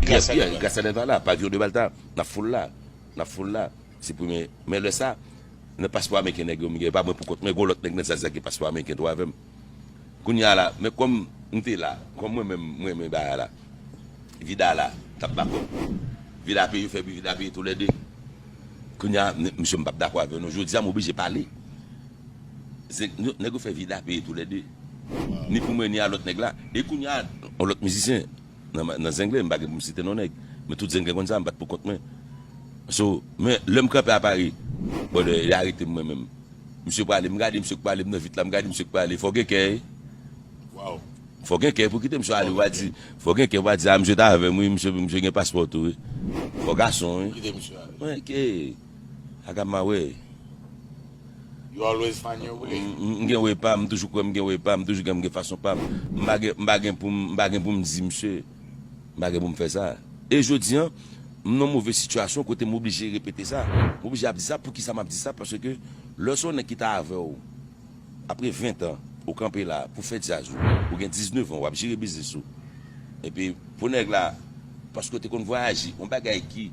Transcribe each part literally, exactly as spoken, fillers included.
Yes, yeah, gras a nèg la, pavyon de bal ta, n ap foul la, n ap foul la. Se premye, men lè sa, nan paspò ameriken nèg yo, m gen pa mwen poukont mwen, gon lòt nèg nan zazak gen paspò ameriken tou avè m. Kounye a la, men kòm m te la, kòm mwen menm, mwen renmen bagay la, Vida la, t ap bakòp. Vida peye, fè Vida peye toulède. Kounye a, m- misye m p ap dakò avè w non. Jodi a, m oblije pale. Se, nèg yo fè Vida peye toulède. Ni pou mwen, ni a lòt nèg la. E kounye a, yon lòt mizisyen, nan, nan Zenglen, m pa gen pou m site non nèg. Men tout Zenglen konn sa, m pa t pou kont mwen. So, men lè m kanpe a Pari, bon, yo arete m mwen menm. Misye prale, m gade misye k prale, m nan vit la, m gade misye k prale. Fò gen kè, wi. Fò gen kè pou kite misye ale, w a di, fò gen kè, w a di, a, misye ta avè m, wi, misye, misye gen paspò tou, wi. Fò gason, wi. Kite misye ale. Mwen, ke, I got my way. You always find your way. M, m, m gen way pa m, m toujou kwè m gen way pa m, m toujou gen, m gen fason pa m. M pa gen, m pa gen pou m, m pa gen pou m di misye. M pa gen pou m fè sa. E jodi a, m nan move sitiyasyon kote m oblije repete sa. M oblije ap di sa. Poukisa m ap di sa? Paske lè se yon nèg ki ta avè w, apre ven tan, ou kanpe la pou fè djaz ou, ou gen diznèf an, w ap jere biznis ou. Epi, pou nèg la, paske w te konn vwayaje, yon bagay ki,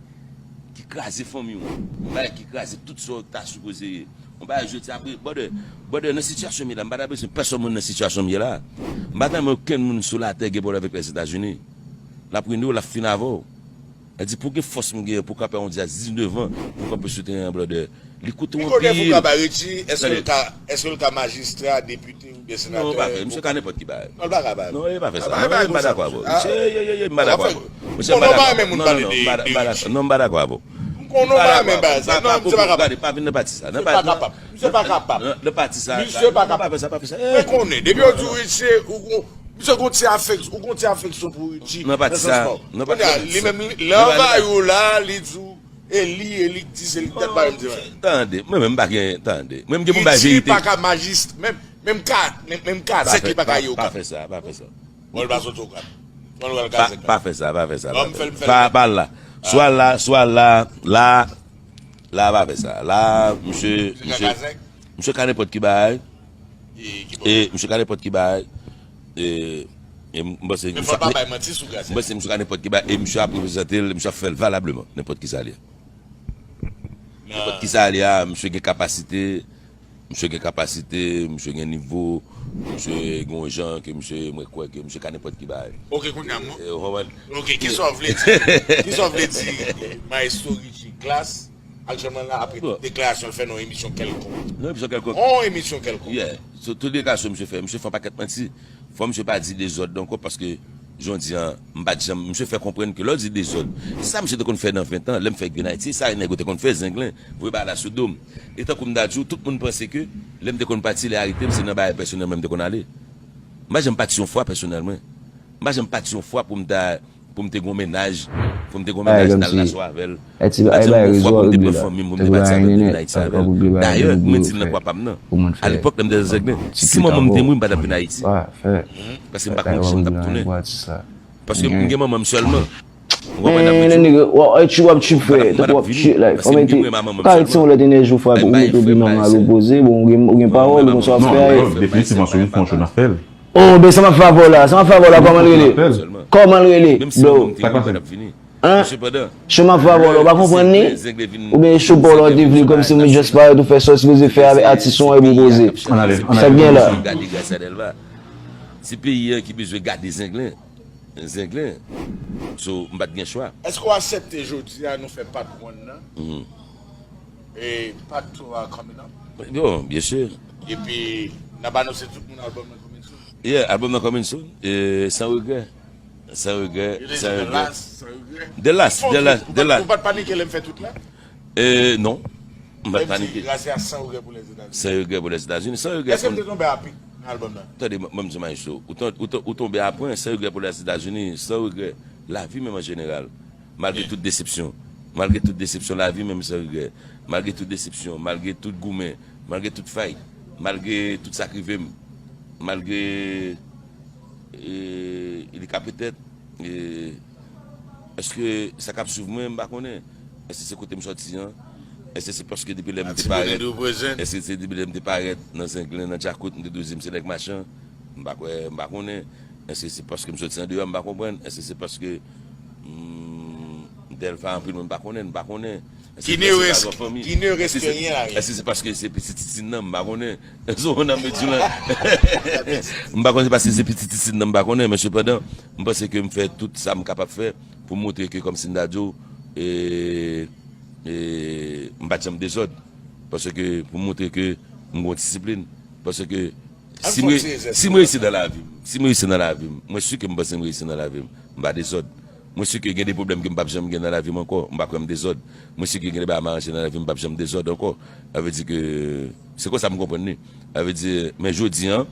ki kraze fanmi w, yon bagay ki kraze tout sa w ta sipoze ye. Yon bagay jodi apre, brother, brother, nan sitiyasyon m ye la, m pa ta bezwen pèsonn moun nan sitiyasyon m ye la. M pa ta renmen okenn moun sou latè gen pwoblèm avèk Lèzetazini. L ap rine w, l ap fin avè w. Sa di pou gen fòs m genyen pou kanpe yon djaz diznèf an, pou kanpe sou teren an, brother. Li koute w anpil. Pi konnen pou ka bay Richie, èske l ka, èske l ka majistra, depite oubyen senatè? Non, pa fè. Misye ka nenpòt ki bagay. Non, l pa ka bay. Non, e pa fè sa. Non, m pa dakò avè w. Misye, ye, ye, ye, m pa dakò avè w. Misye, m pa dakò. Non, non, non, m pa dakò. Non, m pa dakò avè w. M konnen w pa renmen bagay sa. Non, misye pa kapab. Gade, pa vin nan pati sa. Misye pa kapab. Misye pa kapab. Nan pati sa. Misye pa kapab. Pa fè sa, pa fè sa. Mwen konnen. Depi yo di w Richie, ou gon, misye gon ti afèk-, ou gon ti afeksyon pou Richie. Nan pati sa. Nan pati sa. Kounye a, li menm, li, lè anvayi w la, li di w, e li, e li k di, se li k tèt bagay, m di, tande, mwen menm m pa gen, tande. Mwen m gen pou m bay verite. Richie pa ka majist-, menm, menm ka, menm, menm kazèk li pa ka ye Okap. Pa fè sa, pa fè sa. Bon, li pa soti Okap. Bon, li al kazèk la. Pa fè sa, pa fè sa. Pa, pa la. Swa la, swa la, la, la, pa fè sa. La, misye, misye, misye ka nenpòt ki bagay. E, misye ka nenpòt ki bagay. E, e m panse, m panse misye ka nenpòt ki bagay. E misye ap reprezante l, misye ap fè l valableman. Nenpòt ki sa li ye. Nenpòt ki sa li a, misye gen kapasite. Misye gen kapasite, misye gen nivo, misye gen yon jan ke misye, mwen kwè ke misye ka nenpòt ki bagay. Ok, kounye a, mwen. E, ou konprann? Ok, kisa w vle di? Kisa w vle di, Maestro Richie Glass, aktyèlman la, apre tout deklarasyon l fè nan yon emisyon kèlkonk? Nan emisyon kèlkonk. Yon emisyon kèlkonk. Yeah. So, tout deklarasyon misye fè, misye fè yon pakèt manti. Fò misye pa di dezòd ankò paske jan w di an, m pa t janm, misye fè konprann ke lè w di dezòd, se sa misye te konn fè nan ven tan, lè m fèk vin Ayiti, se sa nèg yo te konn fè, Zenglen, voye bagay la sou do m. E tankou m ta di w, tout moun panse ke lè m te konn pati, lè yo arete m, se nan bagay pèsonèl mwen m te konn ale. M pa janm pati yon fwa pèsonèl mwen. M pa janm pati yon fwa pou m ta, pou m te gon mennaj, pou m te gon mennaj, m t al rache avè l. M pa t janm gon fwa pou m te pran fanmi m, pou m te pati avè l, vin Ayiti avè l. Dayè, mwen di l nan kwa pa m nan. Alepòk, lè m te nan Zenglen, si manman m te mouri, m pa t ap vin Ayiti. Paske m pa konn kijan m t ap tounen. Paske m gen manman m sèlman. Ou konprann, n ap vin. Nèg, w ap trip, w ap trip, frè. Tankou w ap trip, like, ou mete, ou ka ret se yon lòt enèji, ou fè, ou mete w pi nòmal, ou poze, bon, ou gen, ou gen pawòl, ou konn sa w ap fè. Non, definitivman, si w vin fè yon cho, n ap fè l. Oh, ben, sa m ap fè avè w la, sa m ap fè avè w la, kòman l rele? Kòman l rele, bro? Hein? Cho m ap fè avè w la, ou pa konprann ni? Oubyen cho pa w la, ou te vle, kòmsi ou just parèt, ou fè sa w sipoze fè avèk atis ou an epi w poze. Sa k gen la? Se peyi an ki bezwen gade Zenglen. Zenglen. So, m pa t gen chwa. Èske w aksepte jodi a nou fè part one nan? E part two a coming up? Bon, byen si. Epi, n ap anonse tout moun album nan coming soon? Yeah, album nan coming soon. E, sans regret. Sans regret, sans regret. The last, the last. Ou pa t panike lè m fè tout la? E, non. M pa t panike. Gracias, sans regret pour les États-Unis. Sans regret pour les États-Unis. Sans regret. Èske m te tonbe a pik nan album nan? Tande, mwen, mwen di w, Maestro, ou ton-, ou ton-, ou tonbe a pwen, sans regret pour les États-Unis, sans regret. Lavi menm an jeneral. Malgre tout desepsyon. Malgre tout desepsyon, lavi menm sans regret. Malgre tout desepsyon, malgre tout goumen, malgre tout fight, malgre tout sa k rive m, malgre, e, li ka petèt, e, èske sa k ap swiv mwen, m pa konnen. Èske se kote m sòti an? Èske se paske depi lè m te parèt? Èske se depi lè m te parèt nan Zenglen, nan Djakout, m te toujou di m se nèg machan? M pa kwè, m pa konnen. Èske se paske m soti andeyò, m pa konprann? Èske se paske m Dèlva anpil moun pa konnen, m pa konnen? Èske se paske m pa gen fanmi? Èske se paske se pitit Titid nan, m pa konnen? Se yon nonm de Djoulan. M pa konnen se paske se pitit Titid nan, m pa konnen, men sepandan, m panse ke m fè tout sa m kapab fè pou montre ke, kòmsi m ta di w, e, e, m pa t janm dezòd. Paske pou montre ke m gon disiplin. Paske si m, si m reyisi nan lavi m, si m reyisi nan lavi m, mwen si ke m panse m reyisi nan lavi m, m pa dezòd. Mwen si ke gen de pwoblèm ke m p ap janm gen nan lavi m ankò, m pa kwè m dezòd. Mwen si ke gen de bagay m aranje nan lavi m, m p ap janm dezòd ankò. Sa vle di ke se konsa m konprann li. Sa vle di, men jodi an,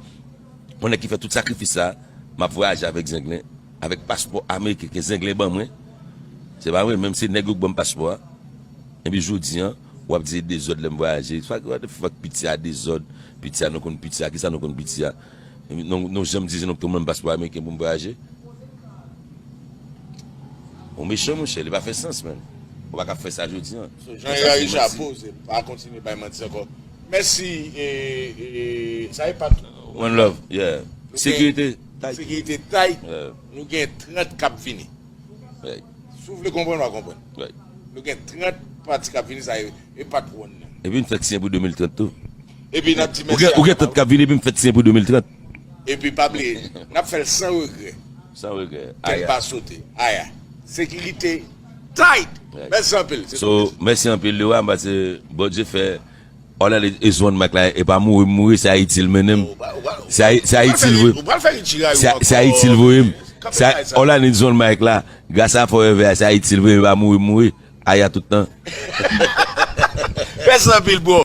yon nèg ki fè tout sakrifis sa, m ap vwayaje avèk Zenglen, avèk paspò ameriken ke Zenglen ban mwen. Se pa vre, menm se nèg yo k ban m paspò a. Epi jodi an, w ap di e dezòd lè m vwayaje. Fuck, what the fuck, piti a dezòd, piti a nou konn piti a, kisa nou konn piti a? Nou, nou janm di se nou k te ban m paspò ameriken pou m vwayaje? Ou mechan, monchè, li pa fè sans, man. Ou pa ka fè sa jodi an. So, Jean Richard, poze, pa kontinye bay manti ankò. Mèsi, e, e, sa e pa tou. One love, yeah. Sekirite tight. Sekirite tight. Yeah. Nou gen trant k ap vini. Right. Si w vle konprann, w a konprann. Right. Nou gen trant pati k ap vini, sa e, e pa t wonn nan. Epi n fèk siyen pou de mil trant tou. Epi n ap di mèsi a Ou gen, ou gen trant k ap vini, epi m fèk siyen pou de mil trant. Epi pa bliye, n ap fè l san regrè. San regrè. Kè n pa sote. Aya. Sekirite tight. Right. Mèsi anpil. Se So, mèsi anpil, Lewa, m panse Bondye fè All I need is one mic la, e pa mouri m mouri, se Ayiti l mennen m. Se Ayi-, se Ayiti l voye. Se, se Ayiti l voye m. Se, all I need is one mic la, gras a Forever, se Ayiti l voye m, e pa mouri m mouri. Aya tout tan. Mèsi anpil, bro.